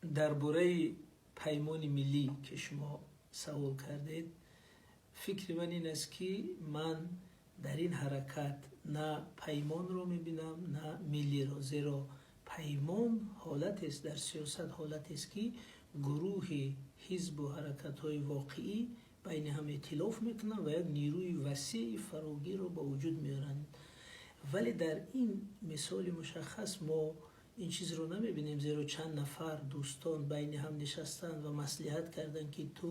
Дар бораи Паймони миллӣ, ки шумо савол кардед, фикри ман ин аст, ки ман дар ин ҳаракат на паймонро мебинам, на миллиро, зеро паймон ҳолатест дар сиёсат, ҳолатест, ки гурӯҳи ҳизбу ҳаракатҳои воқеӣ байни ҳам эътилоф мекунанд ва як нерӯи васеи фарогирро ба вуҷуд меоранд. Вале дар ин мисоли мушаххас мо ин чизро намебинем, зеро чанд нафар дӯстон байни ҳам нишастанд ва маслиҳат карданд, ки ту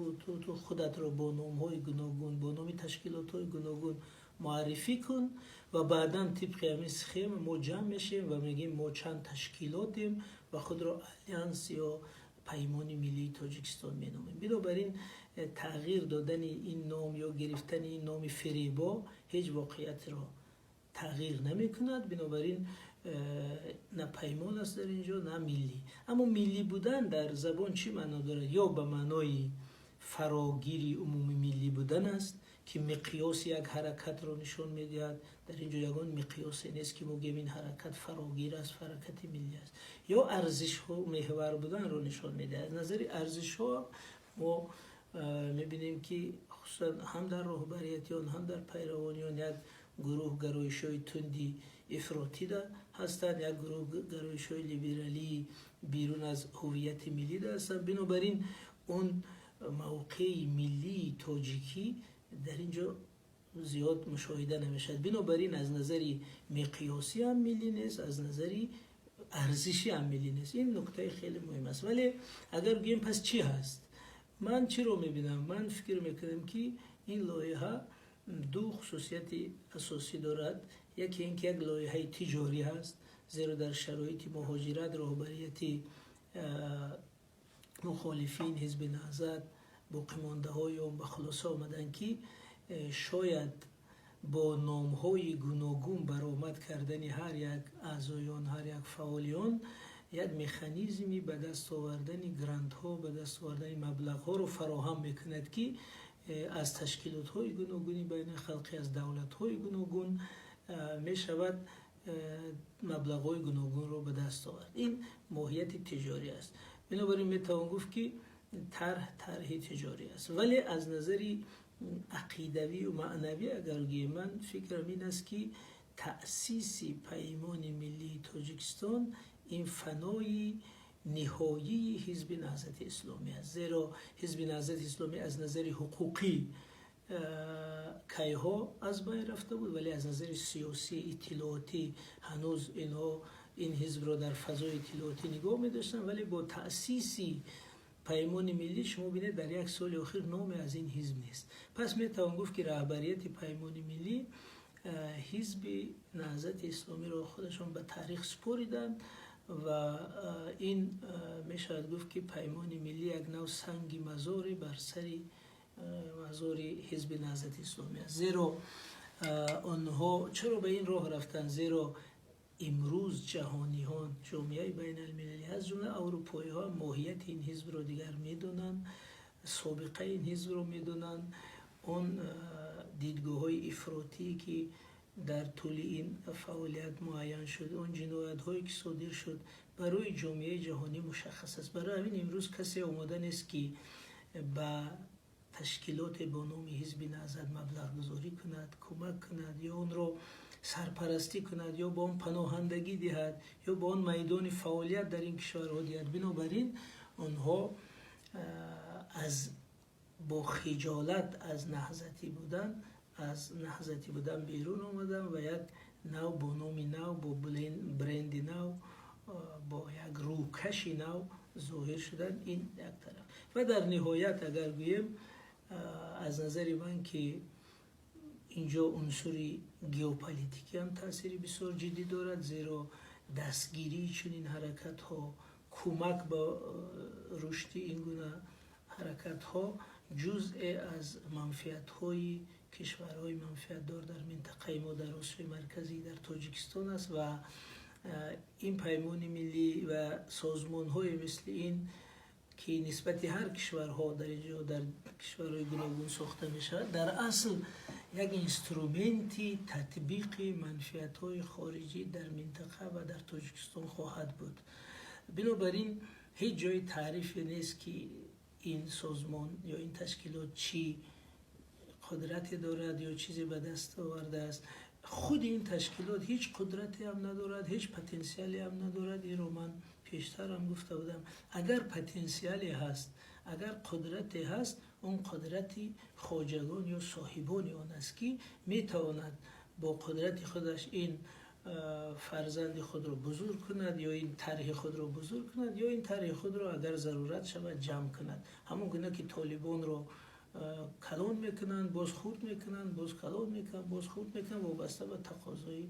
худатро бо номҳои гуногун, бо номи ташкилотҳои гуногун муаррифӣ кун ва баъдан тибқи ҳамин схема мо ҷамъ мешавем ва мегӯем, мо чанд ташкилотем ва худро Алянс ё Паймони миллии Тоҷикистон меномем. Бинобар ин, тағйир додани ин ном ё гирифтани ин номи фиребо ҳеҷ воқеиятро тағйир намекунад. Бинобар ин, на паймон аст дар ин ҷо, на миллӣ. Аммо миллӣ будан дар забон чӣ маъно дорад? Ё ба маънои фарогири умумимиллӣ будан аст, ки миқёси як ҳаракатро нишон медиҳад. Дар ин ҷо ягон миқёсе нест, ки мо гӯем, ин ҳаракат фарогир аст, ҳаракати миллӣ аст, ё арзишҳо меҳвар буданро нишон медиҳад. Аз назари арзишҳо мо мебинем, ки хусусан ҳам дар роҳбарияти он, ҳам дар пайравони он як гурӯҳ гароишҳои тунди ифротӣ ҳастанд, як гурӯҳ гароишҳои либералии берун аз ҳуввияти миллӣ ҳастанд. Бинобар ин, он мавқеи миллии тоҷикӣ дар ин ҷо зиёд мушоҳида намешавад. Бинобар ин, аз назари миқёсӣ ҳам миллӣ нест, аз назари арзишӣ ҳам миллӣ нест. Ин нуктаи хеле муҳим аст. Вале агар гӯем, пас чӣ ҳаст, ман чиро мебинам? Ман фикр мекунам, ки ин лоиҳа ду хусусияти асосӣ дорад. Яке ин ки як лоиҳаи тиҷорӣ ҳаст, зеро дар шароити муҳоҷират роҳбарияти мухолифин, Ҳизби Наҳзат, боқимондаҳои он ба хулоса омаданд, ки шояд бо номҳои гуногун баромад кардани ҳар як аъзоён, ҳар як фаъолиён як механизми ба даст овардани грантҳо, ба даст овардани маблағҳоро фароҳам мекунад, ки аз ташкилотҳои гуногуни байналхалқӣ, аз давлатҳои гуногун мешавад маблағҳои гуногунро ба даст овард. Ин моҳияти тиҷорӣ аст. Бинобар ин, метавон гуфт, ки тарҳ тарҳи тиҷорӣ аст. Вале аз назари ақидавию маънавӣ агар гӯем, ман фикрам ин аст, ки таъсиси Паймони миллии Тоҷикистон ин фанои ниҳоии Ҳизби Наҳзати Исломӣ аст, зеро Ҳизби Наҳзати Исломӣ аз назари ҳуқуқӣ кайҳо аз байн рафта буд, вале аз назари сиёсӣ, иттилоотӣ ҳанӯз инҳо ин ҳизбро дар фазои иттилоотӣ нигоҳ медоштанд. Вале бо таъсиси Паймони миллӣ, шумо бинед, дар як соли охир номе аз ин ҳизб нест. Пас метавон гуфт, ки раҳбарияти Паймони миллӣ Ҳизби Наҳзати Исломиро худашон ба таърих супориданд ва ин мешавад гуфт, ки Паймони миллӣ як нав санги мазоре бар сари мазори Ҳизби Наҳзати Исломӣ аст. Зеро онҳо чаро ба ин роҳ рафтанд? Зеро имрӯз ҷаҳониҳон, ҷомеаи байналмилалӣ, аз ҷумла аврупоиҳо, моҳияти ин ҳизбро дигар медонанд, собиқаи ин ҳизбро медонанд. Он дидгоҳҳои ифротӣ, ки дар тӯли ин фаъолият муайян шуд, он ҷиноятҳое, ки содир шуд, барои ҷомеаи ҷаҳонӣ мушаххас аст. Барои ҳамин имрӯз касе омода нест, ки ба ташкилоте бо номи Ҳизби Наҳзат маблағгузорӣ кунад, кӯмак кунад ё онро сарпарастӣ кунад, ё ба он паноҳандагӣ диҳад, ё ба он майдони фаъолият дар ин кишварҳо диҳад. Бинобар ин, онҳо аз бо хиҷолат аз наҳзатӣ будан, аз наҳзатӣ будан берун омаданд ва як нав, бо номи нав, бо бренди нав, бо як рӯкаши нав зоҳир шуданд. Ин як тараф. Ва дар ниҳоят, агар гӯем, аз назари ман, ки инҷо унсури геополитикӣ ҳам таъсири бисёр ҷиддӣ дорад, зеро дастгирии чунин ҳаракатҳо, кӯмак ба рушди ин гуна ҳаракатҳо ҷузъе аз манфиатҳои кишварҳои манфиатдор дар минтақаи мо, дар Осиёи Марказӣ, дар Тоҷикистон аст. Ва ин Паймони миллӣ ва созмонҳое мисли ин, ки нисбати ҳар кишварҳо дар инҷо, дар кишварҳои гуногун сохта мешавад, дар асл як инструменти татбиқи манфиатҳои хориҷӣ дар минтақа ва дар Тоҷикистон хоҳад буд. Бинобар ин, Ҳеҷ ҷои таърифе нест, ки ин созмон ё ин ташкилот чӣ қудрате дорад ё чизе ба даст овардааст. Худи ин ташкилот ҳеҷ қудрате ҳам надорад, ҳеҷ потенсиале ҳам надорад. Инро ман пештар ҳам гуфта будам. Агар потенсиале ҳаст, агар қудрате ҳаст, он қудрати хоҷагон ё соҳибони он аст, ки метавонад бо қудрати худаш ин фарзанди худро бузург кунад ё ин тарҳи худро бузург кунад, ё ин тарҳи худро, агар зарурат шавад, ҷамъ кунад. Ҳамон гуна ки Толибонро калон мекунанд, боз хурд мекунанд, боз калон мекунанд, боз хурд мекунанд, вобаста ба тақозои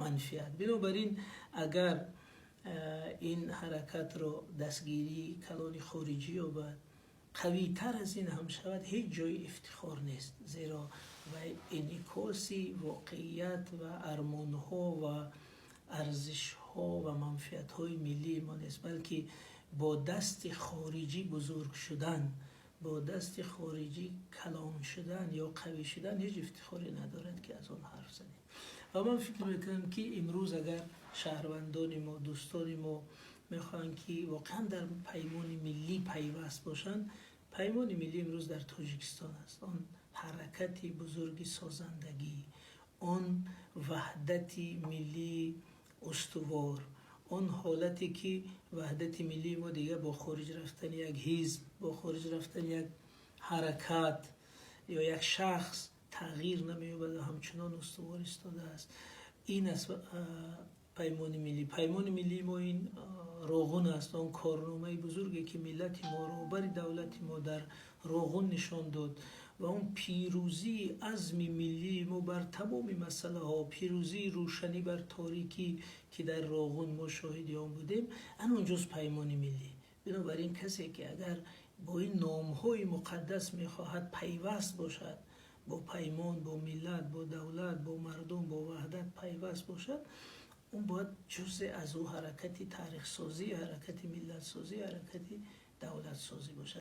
манфиат. Бинобар ин, агар ин ҳаракатро дастгирии калони хориҷӣ ёбад, қавитар аз ин ҳам шавад, ҳеҷ ҷои ифтихор нест, зеро вай инъикоси воқеият ва армонҳо ва арзишҳо ва манфиатҳои миллии мо нест, балки бо дасти хориҷӣ бузург шудан, бо дасти хориҷӣ калон шудан ё қавӣ шудан ҳеҷ ифтихоре надорад, ки аз он ҳарф занем. Ва ман фикр мекунам, ки имрӯз агар шаҳрвандони мо, дӯстони мо мехоҳанд, ки воқеан дар Паймони Миллӣ пайваст бошанд, Паймони Миллӣ имрӯз дар Тоҷикистон аст. Он ҳаракати бузурги созандагӣ, он ваҳдати миллии устувор, он ҳолате ки ваҳдати миллии мо дигар бо хориҷ рафтани як ҳизб, бо хориҷ рафтани як ҳаракат ё як шахс тағйир намеёбад ва ҳамчунон устувор истодааст, ин аст Паймони Миллӣ. Паймони Миллии мо ин Роғун аст, он корномаи бузурге, ки миллати мо, роҳбари давлати мо дар Роғун нишон дод ва он пирӯзии азми миллии мо бар тамоми масъалаҳо, пирӯзии рӯшанӣ бар торикӣ, ки дар Роғун мо шоҳиди он будем, ан онҷост Паймони Миллӣ. Бинобар ин, касе ки агар бо ин номҳои муқаддас мехоҳад пайваст бошад, бо паймон, бо миллат, бо давлат, бо мардум, бо ваҳдат пайваст бошад, он бояд ҷузе аз ӯ ҳаракати таърихсозӣ, ҳаракати миллатсозӣ, ҳаракати давлатсозӣ бошад.